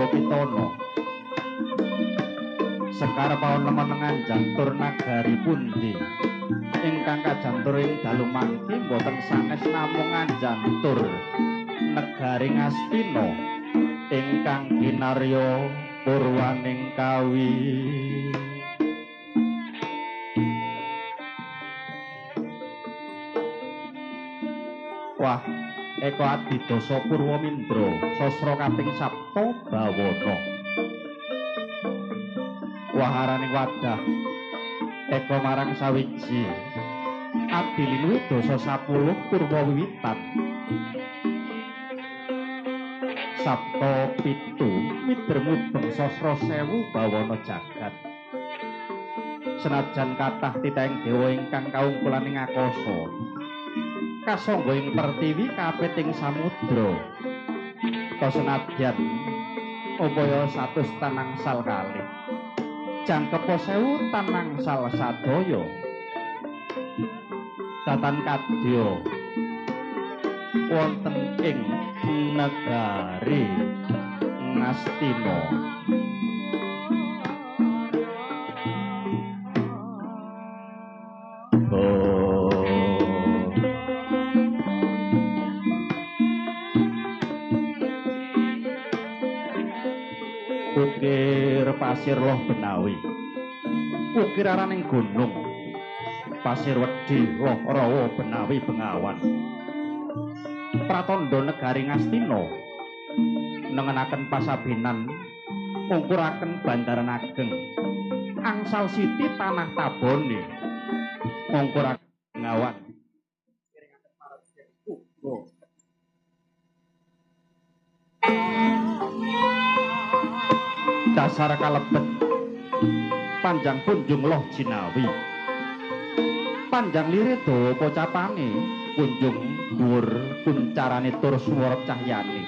Dewa Pitana. Sekar paonemenengan jantur nagari pundi ingkang kajantur ing dalu mangke boten sanes namung nganjantur negari Ngastina ingkang kinarya purwaning kawi. Wah, Eko Adidasa Purwamindra sasra kaping sapta bawana. Waharaning wadah Eko marang sawiji adilinuwe dasa 10 purwa wiwitan sapta pitu mider mubeng sasra 1000 bawana jagat. Senajan kathah titahing dewa ingkang kaungkulan ing akasa, kasangga ing pertiwi kapit ing samudra, ta senadyan upaya 100 tanangsal kalih jangkepa 1000 tanangsal sadaya, datan kadya wonten ing negari Ngastina. Ukir pasir loh benawi, ukir araning gunung, pasir wedi loh rawa benawi bengawan. Pratandha negari Ngastina nengenaken pasabenan ngungkuraken bandaran ageng angsal siti tanah tabone ngungkuraken bengawan. Dasar kalebet panjang punjung loh jinawi, panjang lire dawa pocapane, punjung dhuwur kuncarane tur suwara cahyane,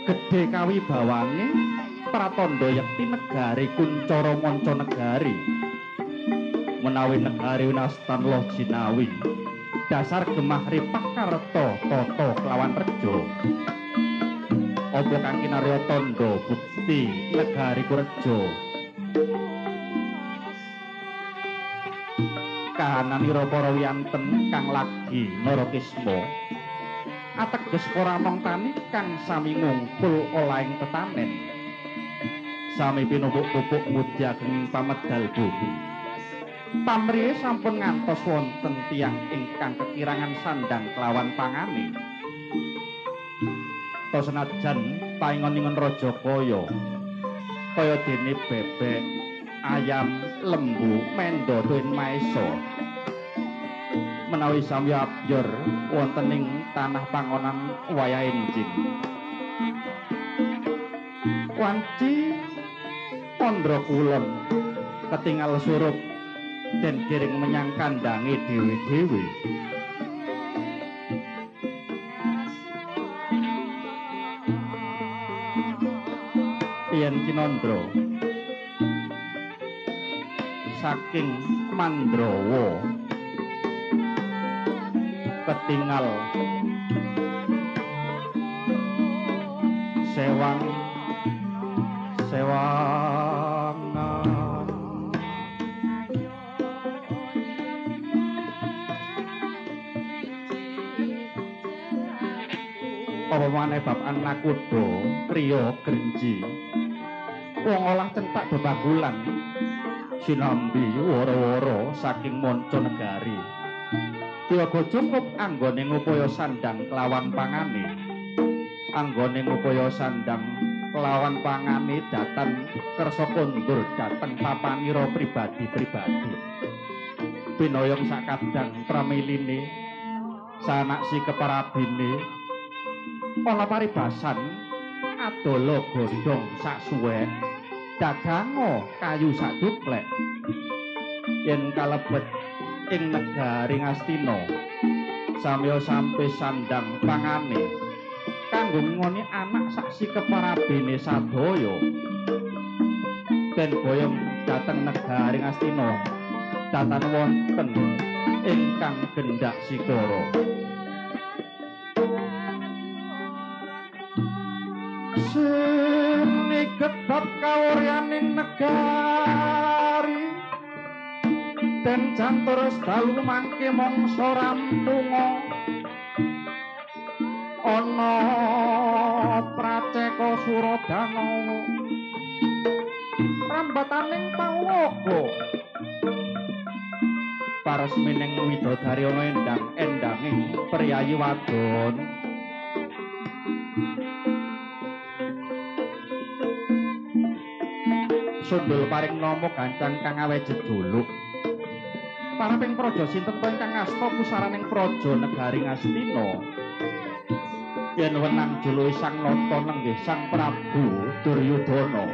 gedhe kawibawane pratandha yekti negari kuncara manca negari. Menawi negari winastan loh jinawi, dasar gemah ripah karta tata kelawan reja. Apa kang kinarya tandha bukti negari kureja? Kahananira para wiyanten kang lagi narakisma ateges para among tani kang sami ngungkul olahing tetanen, sami pinumpuk-pupuk ngudi agenging pamedal bumi. Pamrihe sampun ngantos wonten tiyang ingkang kekirangan sandang kelawan pangane. Ta senajan paingon-ingon raja kaya kaya dene bebek, ayam, lembu, menda tuwin maesa, menawi sami abyor wonten ing tanah pangonan wayah enjing. Wanci Kandra Kulon ketingal surup den giring menyang kandange dhewe-dhewe. Yen Kinandra saking Mandrawa ketingal sewang sewangan. Apa maneh bab Anakuda kriya grenji, wong olah centak bebagulan sinambi wara-wara saking manca negari. Tiyaga cukup anggone ngupaya sandang kelawan pangane, anggone ngupaya sandang kelawan pangane datan kersa kondur dhateng papanira pribadi-pribadi. Pinoyong sakadang pramiline sanak si keparabine ana paribasan adala godhong sak suwek, dagango kayu sak duplek. Yen kalebet ing negari Ngastina samya sampe sandang pangane kanggo ngoni anak saksi keparabene sadaya. Den boyong dhateng negari Ngastina datan wonten ingkang gendak sikara. Sing Riget bab kawuryaning negari den jantur dalu mangke mangsa rampunga ana praceka suradanawa rambataning pawaka paresmining widodari ana endang-endanging priyayi wadon. Sundul paring nama gancang kang awe jejuluk. Paraping praja sinten to ingkang ngasta pusaraning praja negari Ngastina? Yen wenang juluke Sang Nata nenggih Sang Prabu Duryudana.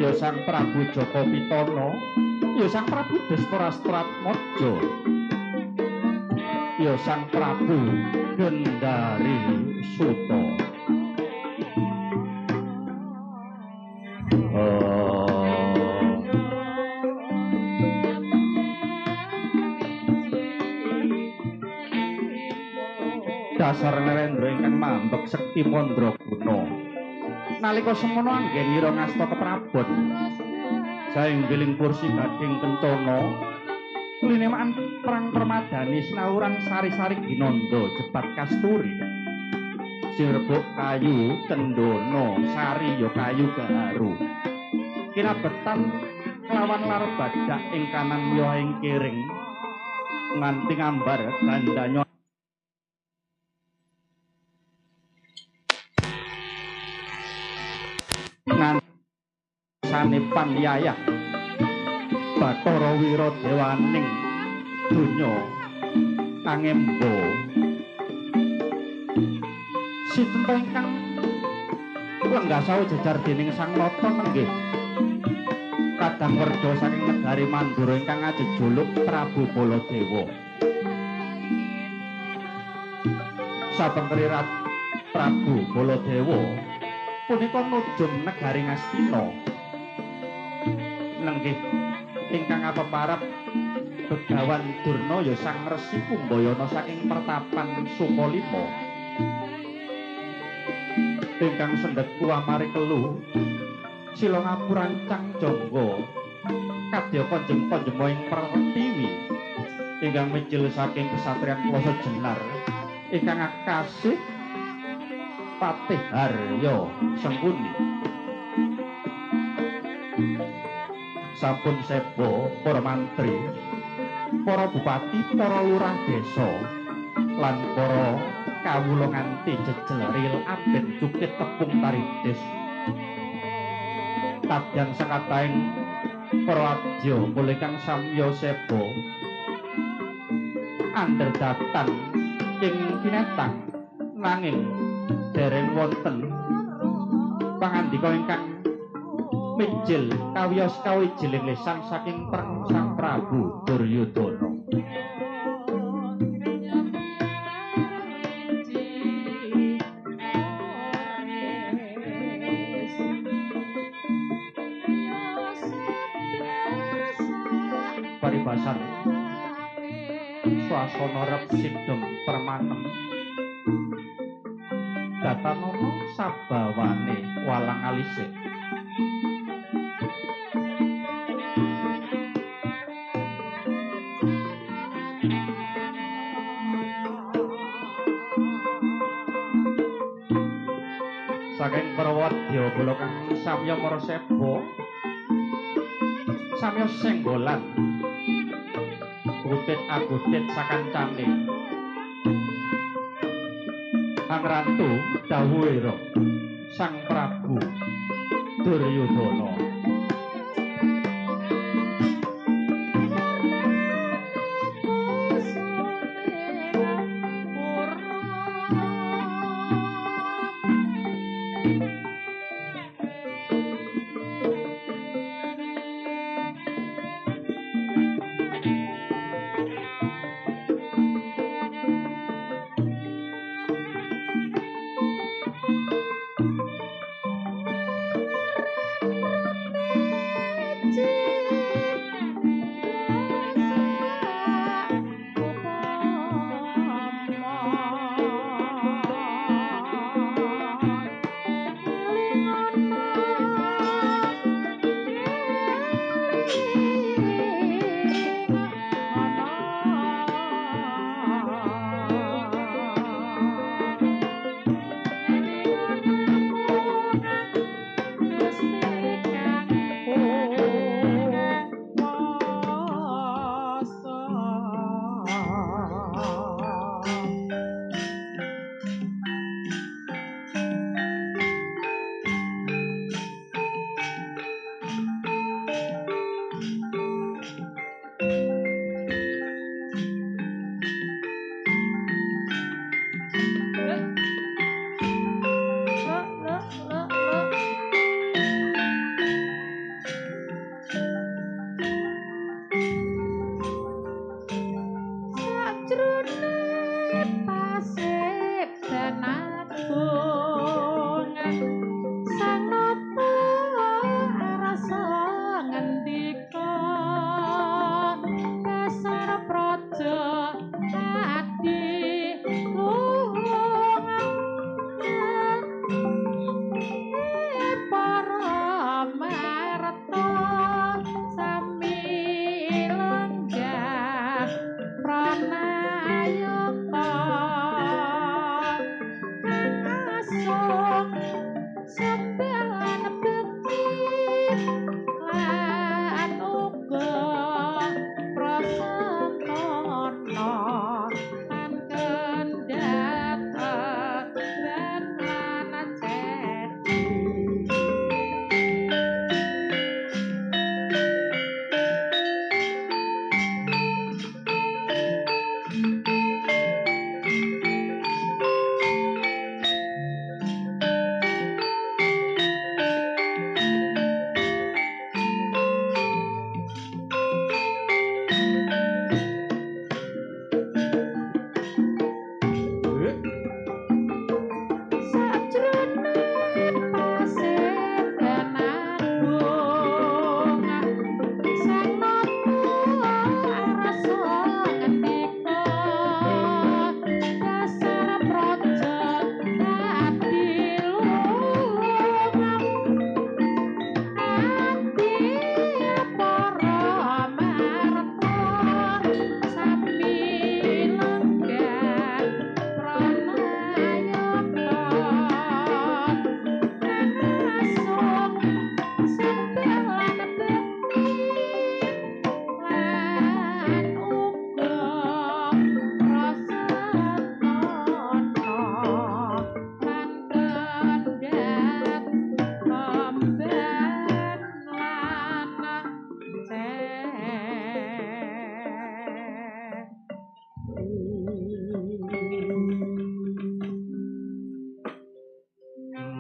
Ya Sang Prabu Jaka Pitana, ya Sang Prabu Destarastratmaja. Ya Sang Prabu Gendari Suta. Dasar Narendra ingkang mambek sekti mandraguna. Nalika semono anggenira ngasta keprabon. Saenggiling kursi gading kencana, linemaan perang permadani sinawuran sari-sari ginanda jebat kasturi. Sirbuk kayu cendana sari ya kayu gaharu. Kinabetan kelawan lar badak ing kanan ya ing kiring nganti ngambar gandanya ngansane yayah Bathara Wira dewaning donya angemba. Sinten ta ingkang lenggah sawu jejar dening Sang Nata nenggih kadang werda saking negari Mandura ingkang ajejuluk Prabu Baladewa. Sapengkeri Prabu Baladewa punika nujum negari Ngastina. Nenggih ingkang apeparep Begawan Durna ya Sang Resi Kumbayana saking pertapan Sukalima. Ingkang sendhet kuwamari kelu sila ngapurancang jangga kadya kanjeng-kanjema ing pertiwi ingkang mijil saking kesatriyan Klasa Jenar ingkang akasih Patih Harya Sengkuni. Sampun seba para mantri, para bupati, para lurah desa lan para kawula nganti jejel ril aben cukit tepung tarides. Kadang sakataing para abdya kula ingkang samya seba andherdatan ing kinetang nanging dereng wonten pangandika ingkang mijil kawiyos kawijiling lisan saking Sang Prabu Duryudana. Paribasan swasana rep sidem permanem datanana sabawane walang alise. Saking para wadya bala kang samya maraseba samya senggolan gutit agutit sakancane. Angrantu dawuhira Sang Prabu Duryudana.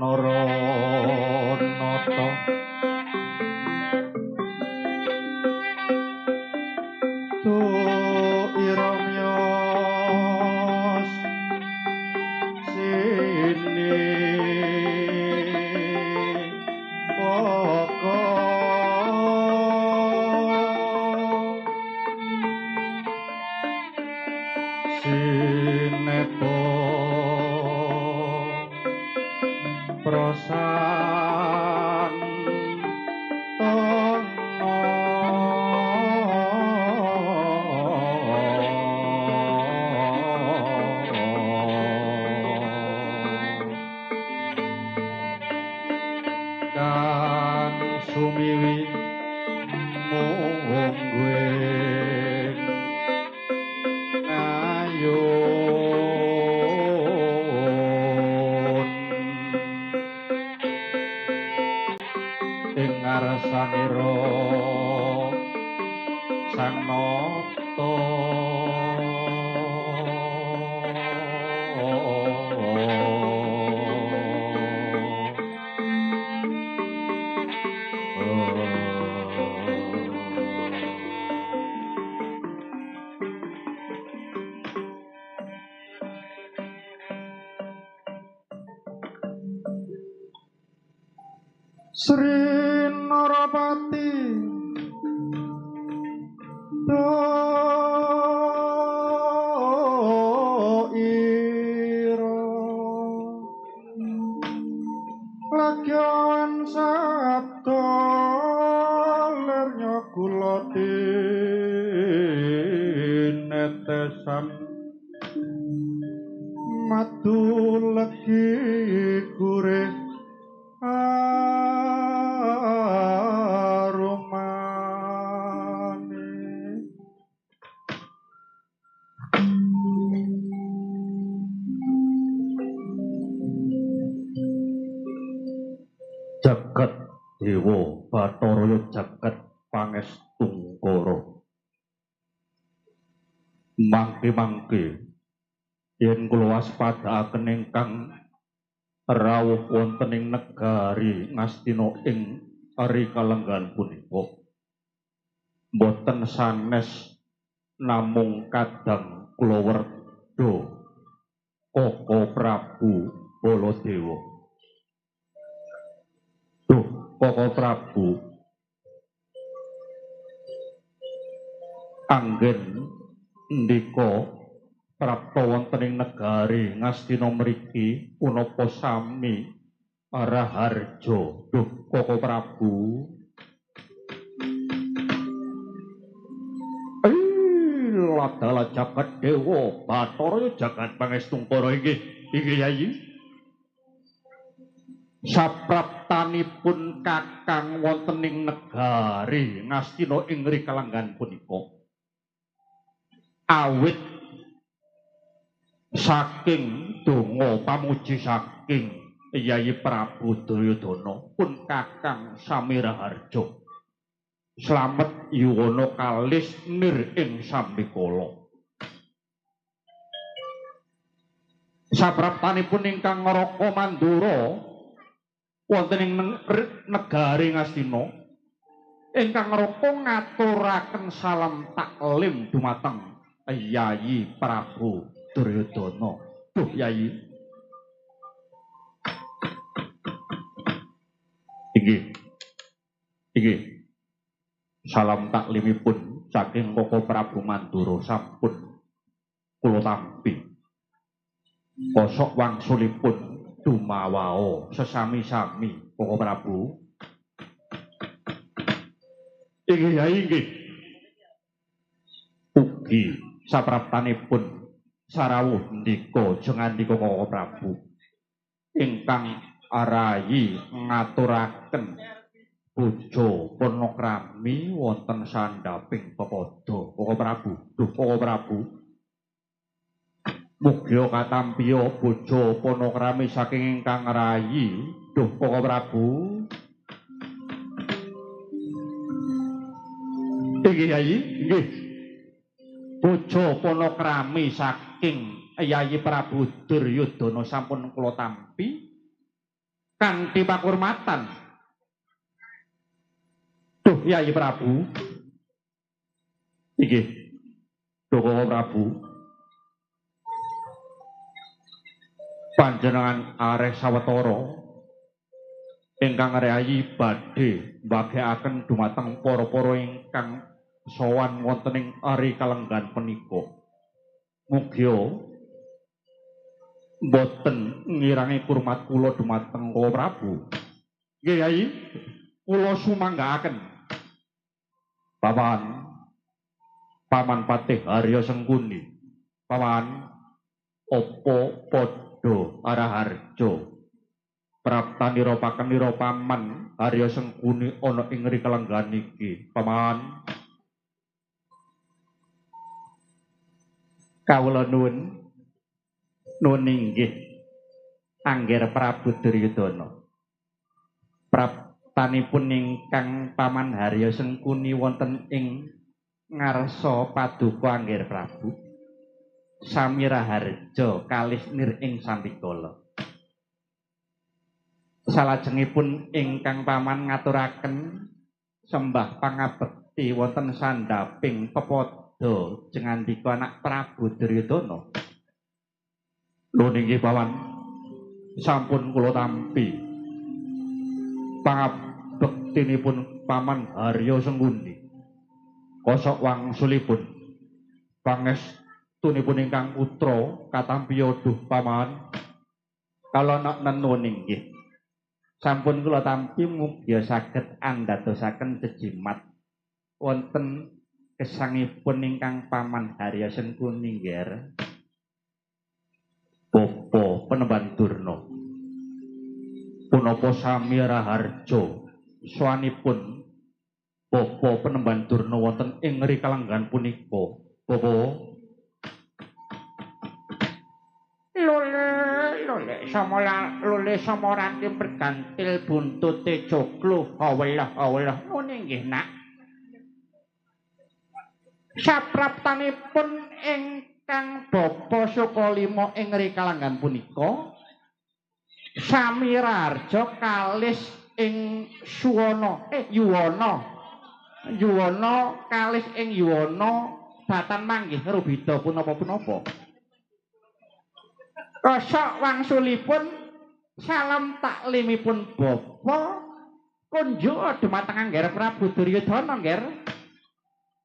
Naranata tu iramyos sini poko sinepo prosan tono kang sumiwi mungguing ngayun ing ngarsanira Sang Nata. Sri Narapati Do ira lagyan sabda lernya kula tinetesan madu legi gurih arumane. Jagat Dewa Bathara jagat pangestungkara. Mangke-mangke yen kula waspadaaken ingkang rawuh wonten ing negari Ngastina ing ri kalenggahan punika mboten sanes namung kadang kula werda Koko Prabu Baladewa. Duh Koko Prabu, anggen ndika prapta wonten ing negari Ngastina mriki punapa sami raharja? Duh Koko Prabu. Ladalah jagat dewa Bathara jagat pangestungkara inggih inggih Yayi. Sapraptanipun kakang wonten ing negari Ngastina ing ri kalenggahan punika awit saking donga pamuji saking Yayi Prabu Duryudana pun kakang sami raharja slamet yuwana kalis nir ing sambikala. Sapraptanipun ingkang ngraka mandura wonten ing negari Ngastina ingkang ngraka ngaturaken salam taklim dumateng Yayi Prabu Duryudana. Duh Yayi. Inggih. Inggih. Salam taklimipun saking Koko Prabu Mandura sampun kula tampi. Kosok wangsulipun dumawao sesami-sami Koko Prabu. Inggih Yayi inggih. Ugi sapraptanipun sarawuh ndika jengandika Koko Prabu ingkang arayi ngaturaken bojo purnokrami wonten sandhaping pepada Koko Prabu. Duh Koko Prabu, mugia katampiya bojo purnokrami saking ingkang rayi. Duh Koko Prabu. Inggih Yayi inggih. Bojo purnokrami saking Yayi Prabu Duryudana sampun kula tampi. Kanthi pakurmatan. Duh Yayi Prabu. Inggih. Duh Koko Prabu. Panjenengan areh sawetara ingkang areayi badhe mbagekaken dumateng para-para ingkang sowan wonten ing ari kalenggan punika. Mugia mboten ngirangi kurmat kula dumateng Koko Prabu. Nggih Yayi, kula sumanggaaken. Paman, Paman Patih Harya Sengkuni. Paman, opo padha Araharja praptanira pakenira Paman Harya Sengkuni ana ing rikalenggan iki. Paman, kawula nuwun nuwun inggih Angger Prabu Duryudana. Praptanipun ingkang Paman Harya Sengkuni wonten ing ngarsa paduka Angger Prabu sami raharja kalih nir ing sambikala. Salajengipun ingkang paman ngaturaken sembah pangabekti wonten sandhaping pepada jengandika anak Prabu Duryudana. Lho nggih paman, sampun kula tampi pangabektinipun Paman Harya Sengkuni. Kosok wangsulipun pangestunipun ingkang putra katampi duh paman. Kala nenun inggih sampun kula tampi mugi saged andadosaken jejimat wonten gesangipun ingkang Paman Harya Sengkuni nggih. Bapa Penemban Durna, punapa sami raharja swanipun Bapa Penemban Durna wonten ing rikalenggan punika? Bapa lole samola lole samorati bergantil buntute joglo awelah awelah ngene nggih nak. Sapraptanipun ingkang Bapa Sukalima ing rikalenggan punika sami raharja kalis ing suwana yuwana yuwana kalis ing yuwana datan manggih rubida punapa-punapa. Kosok wangsulipun salam taklimipun bapa kunjuk dumateng Angger Prabu Duryudana nggih.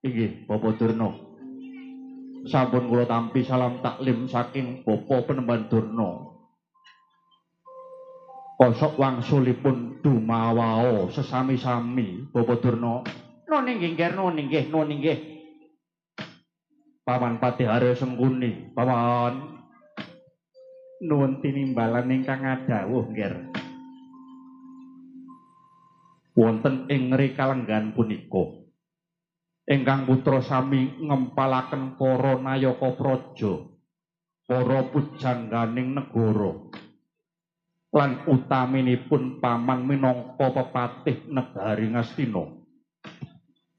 Inggih Bapa Durna, sampun kula tampi salam taklim saking Bapa Penemban Durna. Kosok wangsulipun dumawao sesami-sami Bapa Durna. Nun inggih nggih, nun inggih, nun inggih. Paman Patih Harya Sengkuni, paman nuwun tinimbalan ingkang ngadhawuh nggih. Wonten ing rikalenggan punika ingkang putra sami ngempalaken para nayaka praja, para pujangganing negara, lan utaminipun paman minangka pepatih negari Ngastina.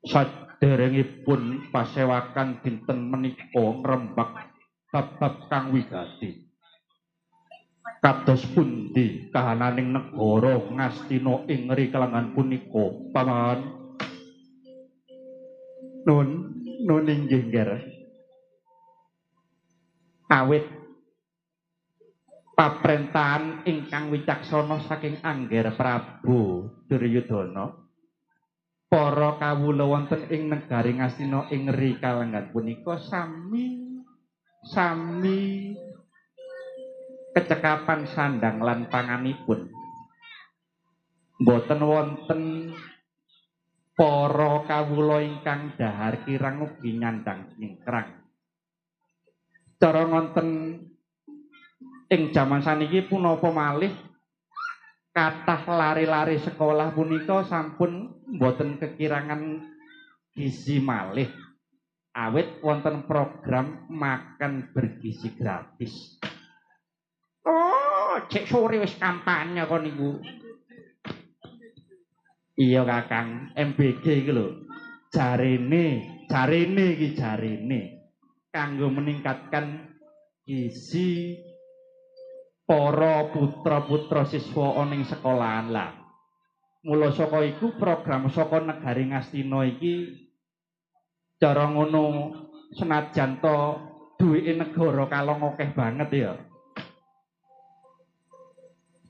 Saderengipun pasewakan dinten menika ngrembak bab-bab kang wigati. Kados pundi kahananing negara Ngastina ing rikalenggan punika, paman? Nun, nun inggih nggih. Awit paprentahan ingkang wicaksana saking Angger Prabu Duryudana, para kawula wonten ing negari Ngastina ing rikalenggan punika sami sami kecekapan sandang lan panganipun. Mboten wonten para kawula ingkang dahar kirang ugi nyandang nyingkrang. Cara ngonten ing jaman saniki punapa malih kathah lari-lari sekolah punika sampun mboten kekirangan gizi malih. Awit wonten program makan bergizi gratis. Oh, cek sore wis kampanye kon niku. Iya Kakang, MBG iki lho. Jarene, jarene iki jarene kanggo meningkatkan gizi Para putra-putra siswa ana ing sekolahan lah. Mula saka iku program saka negari Ngastina iki cara ngono senajan to duwike negara kalong akeh banget ya.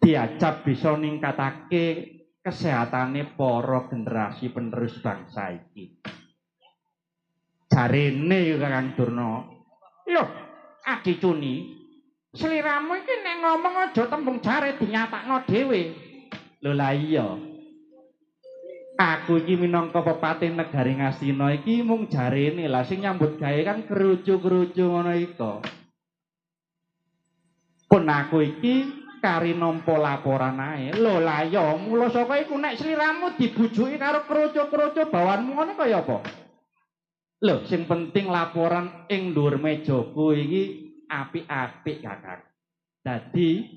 Diacap bisa ningkatake kesehatane para generasi penerus bangsa iki. Jarene Kakang Durna, "Lho, Adi Cuni, sliramu iki nek ngomong aja tembung jare dinyatakno dhewe." Lho lah iya. Aku iki minangka pepatih negari Ngastina iki mung jarene, lah sing nyambut gawe kan kerucu-kerucu ngono iku. Pun aku iki kari nampa laporan ae. Lho lah iya, mula saka iku nek sliramu dibujuki karo kerucu-kerucu bawanmu ngene kaya apa? Lho, sing penting laporan ing dhuwur mejaku iki apik-apik, Kakang. Dadi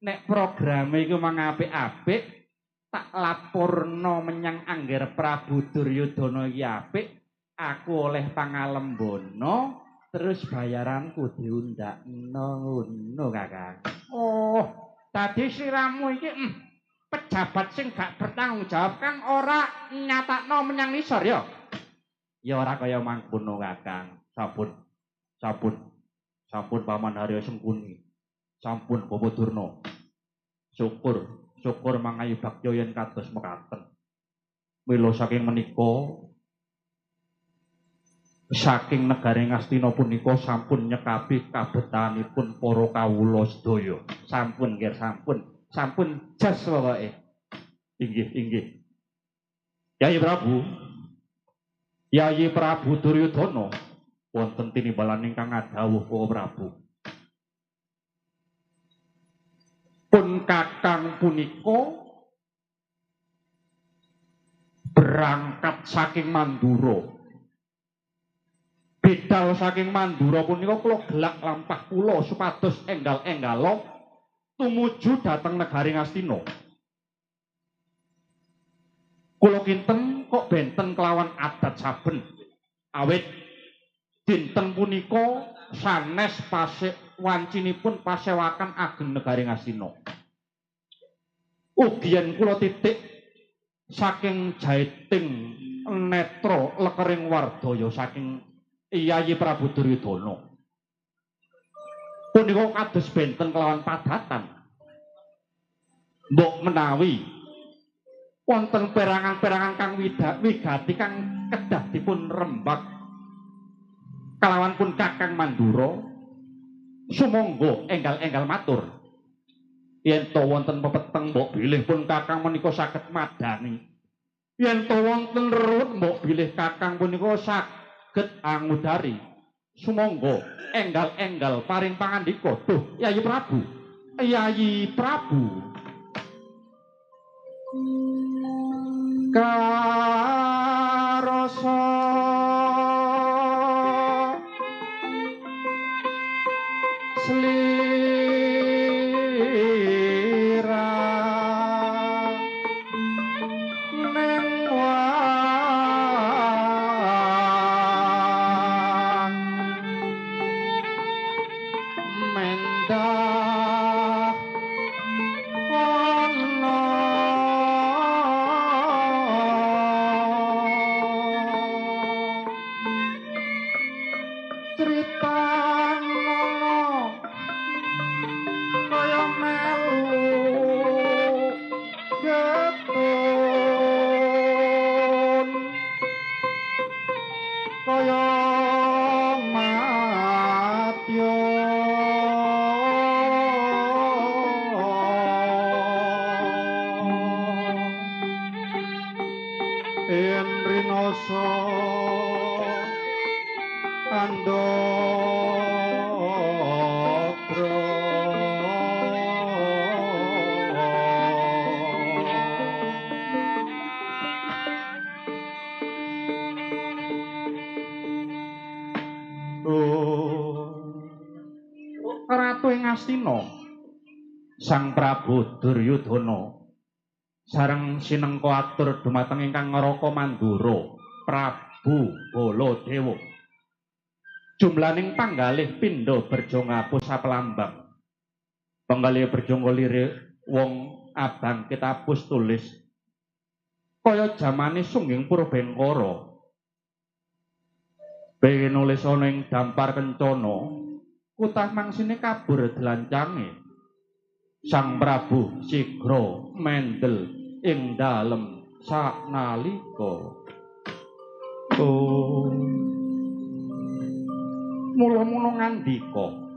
nek programe iku mang apik-apik, tak laporno menyang Angger Prabu Duryudana iki apik, aku oleh pangalembono, terus bayaranku diundakno ngono, Kakang. Oh, dadi sliramu iki pejabat sing gak bertanggung jawab kang ora nyatakno menyang nisor ya. Ya ora kaya mangkono, Kakang. Sampun. Sampun. Sampun Paman Haryo Sengkuni. Sampun Bapak Durna. Syukur, syukur mangayu bagya yen kados mekaten. Mila saking menika saking negari Ngastina punika sampun nyekapi kabetanipun para kawula sedaya. Sampun nggih, sampun. Sampun jas pokoke. Inggih, inggih. Yayi Prabu. Yayi Prabu Duryudana wonten tinimbalan ingkang ngadhawuh Bapak Prabu. Pun Kakang punika berangkat saking Mandura. Bidal saking Mandura punika kula gelak lampah kula supados enggal-enggala tumuju dhateng negari Ngastina. Kula kinten kok benten kelawan adat saben. Awit dinten punika sanes pase wancinipun pasewakan ageng negari Ngastina. Ugi yen kula titik saking jaiting netra lekering wardaya saking Yayi Prabu Duryudana. Punika kados benten kelawan padatan. Mbok menawi wonten perangan-perangan kang wigati kang kedah dipun rembag kalawan pun Kakang Mandura, sumangga enggal-enggal matur. Yen to wonten pepeteng mbok bilih pun Kakang menika saged madani. Yen to wonten ruwet mbok bilih Kakang punika saged angudari. Sumangga enggal-enggal paring pangandika. Duh, Yayi Prabu. Yayi Prabu. Karasa slira ning wang mendah ana critanana kaya melu getun kaya matya yen rinasa andhadra. Ratu ing Ngastina Sang Prabu Duryudana sareng sinengka atur dumateng ingkang ngraka Mandura Prabu Baladewa. Jumlaning panggalih pindha berjo ngapus sapelambang. Penggalih berjonggo lirik wong abang kitapus tulis kaya jamane Sungging Purbengkara. Pengen nulis ana ing dampar kencana, kutah mangsine kabur delancange. Sang Prabu sigra mendel ing dalem saknalika. Oh. Mula-mula ngandika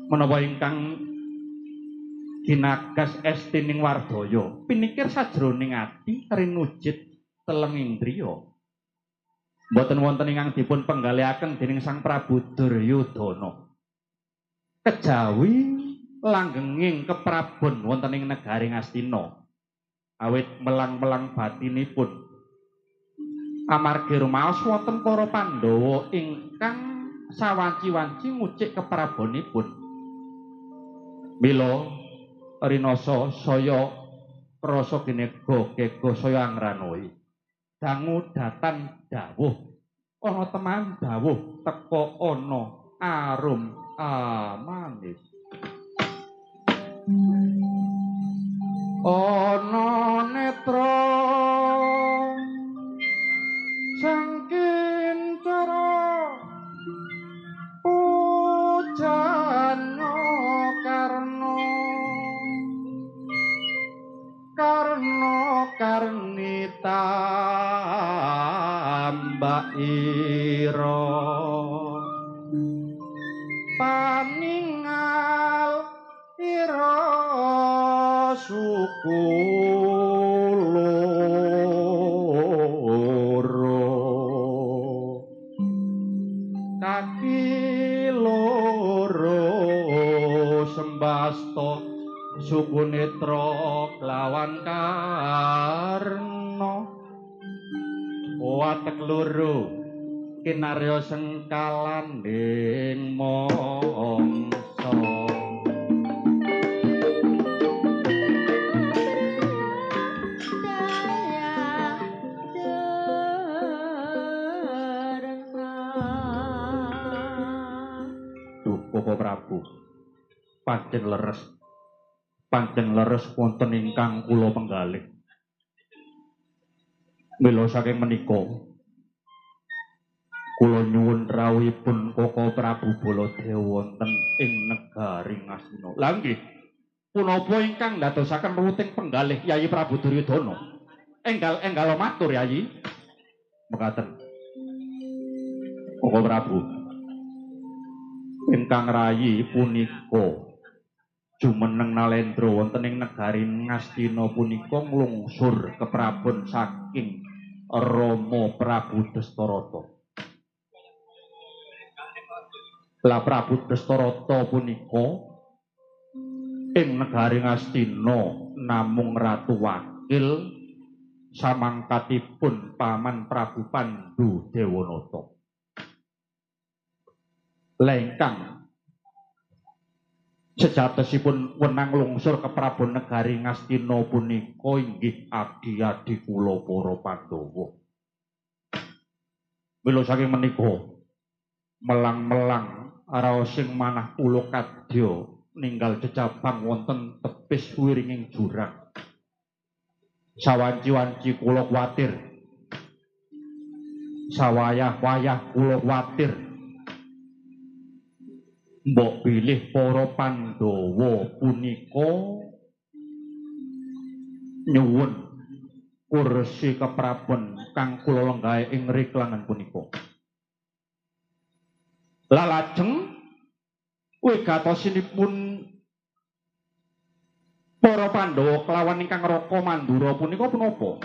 menapa ingkang ginagas estining wardaya pinikir sajroning ati rinujit teleng indriya. Mboten wonten ingkang dipun penggalihaken dening Sang Prabu Duryudana. Kejawi langgenging keprabon wonten ing negari Ngastina. Awit melang-melang batinipun amargi rumaos wonten para Pandhawa ingkang sawanci-wanci ngucik keprabonipun. Mila rinasa saya krasa ginega kega saya angranoi. Dangu datan dawuh ana teman dawuh teka ana arum amanis. Ana netra saking cara pujana karna karna karni tambah ira paningal ira suku loro kaki loro sembasta suku netra kelawan karna watek loro kinarya sengkalaning mangsa. Duh Koko Prabu, pancen leres. Pancen leres wonten ingkang kula penggalih. Mila saking menika kula nyuwun rawuhipun Koko Prabu Baladewa wonten ing negari Ngastina. Lah nggih, punapa ingkang ndadosaken ruwuting penggalih Yayi Prabu Duryudana? Enggal-enggal matur Yayi. Mekaten. Koko Prabu, ingkang rayi punika jumeneng nalendra wonten ing negari Ngastina punika nglungsur keprabon saking Rama Prabu Dastarata. Lah Prabu Dastarata punika ing negari Ngastina namung ratu wakil samangkatipun paman Prabu Pandu Dewanata. Lengkang sejatosipun wenang lungsur keprabon negari Ngastina punika inggih adi-adi kula para Pandhawa. Mila saking menika melang-melang raosing manah kula kadya ninggal jejabang wonten tepis wiringing jurang. Sawanci-wanci kula kuwatir. Sawayah-wayah kula kuwatir. Mbok bilih para Pandhawa punika nyuwun kursi keprabon kang kula lenggahe ing riklangan punika. Lalajeng wigatosinipun para Pandhawa kelawan ingkang Raka Mandura punika punapa?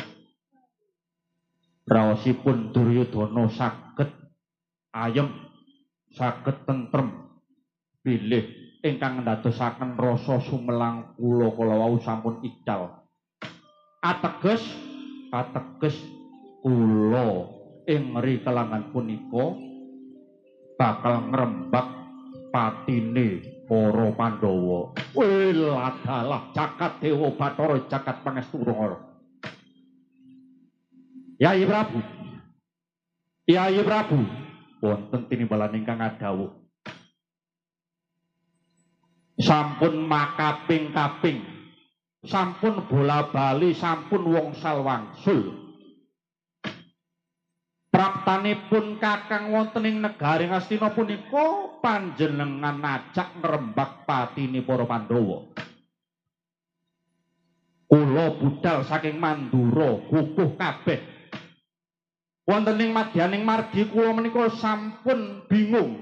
Raosipun Duryudana saged ayem, saged tentrem bilih ingkang ndadosaken rasa sumelang kula kala wau sampun ical. Ateges ateges kula ing rikelangan punika bakal ngrembak patine para Pandhawa. Wiladalah jagat dewa bathara jagat pangestu Rangara. Yayi Prabu, Yayi Prabu, wonten tinimbalan ingkang adhawuh. Sampun makaping-kaping, sampun bola-bali, sampun wongsal wangsul. Praptanipun Kakang wonten ing negari Ngastina punika panjenengan ajak ngrembak patine para Pandhawa. Kula budal saking Mandura guguh kabeh. Wonten ing madyaning margi kula menika sampun bingung.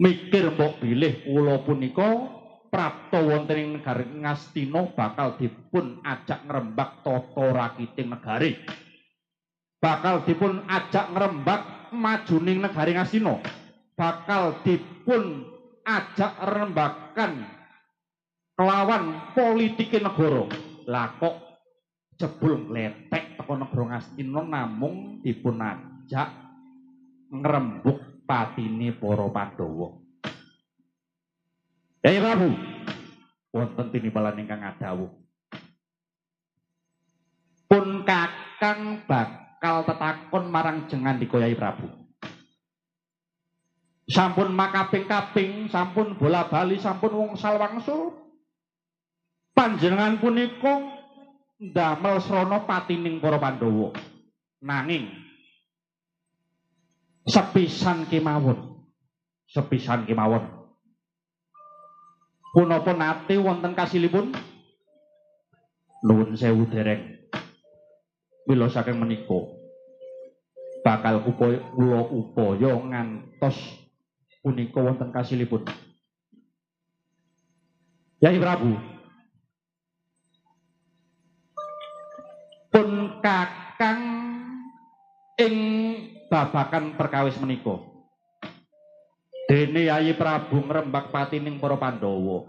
Mikir mbok bilih kula punika prapta wonten ing negari Ngastina bakal dipun ajak ngrembak tata rakiting negari. Bakal dipun ajak ngrembak majuning negari Ngastina. Bakal dipun ajak rembakan kelawan politike negara. Lah kok jebul ngletek teko negara Ngastina namung dipun ajak ngrembug patine para Pandhawa. Yai Prabu, wonten tinibalan ingkang adhawuh. Pun Kakang bakal tetakon marang jengandika Yai Prabu. Sampun makaping-kaping, sampun bola-bali, sampun wongsal wangsul. Panjenengan punika ndamel srana patining para Pandhawa. Nanging sepisan kemawon, sepisan kemawon. Punapa nate wonten kasilipun? Nuwun sewu dereng. Mila saking menika bakal kula upaya ngantos punika wonten kasilipun. Yai Prabu, pun Kakang ing babakan perkawis menika. Dene Yayi Prabu ngrembak patining para Pandhawa.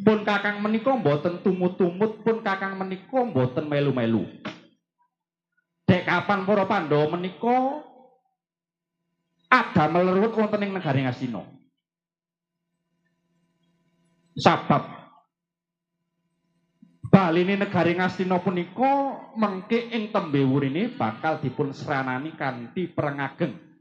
Pun Kakang menika mboten tumut-tumut, pun Kakang menika mboten melu-melu. Dek kapan para Pandhawa menika adamel ruwet wonten ing negari Ngastina. Sabab baline negari Ngastina punika mengke ing tembe wurine bakal dipun sranani kanthi perang ageng.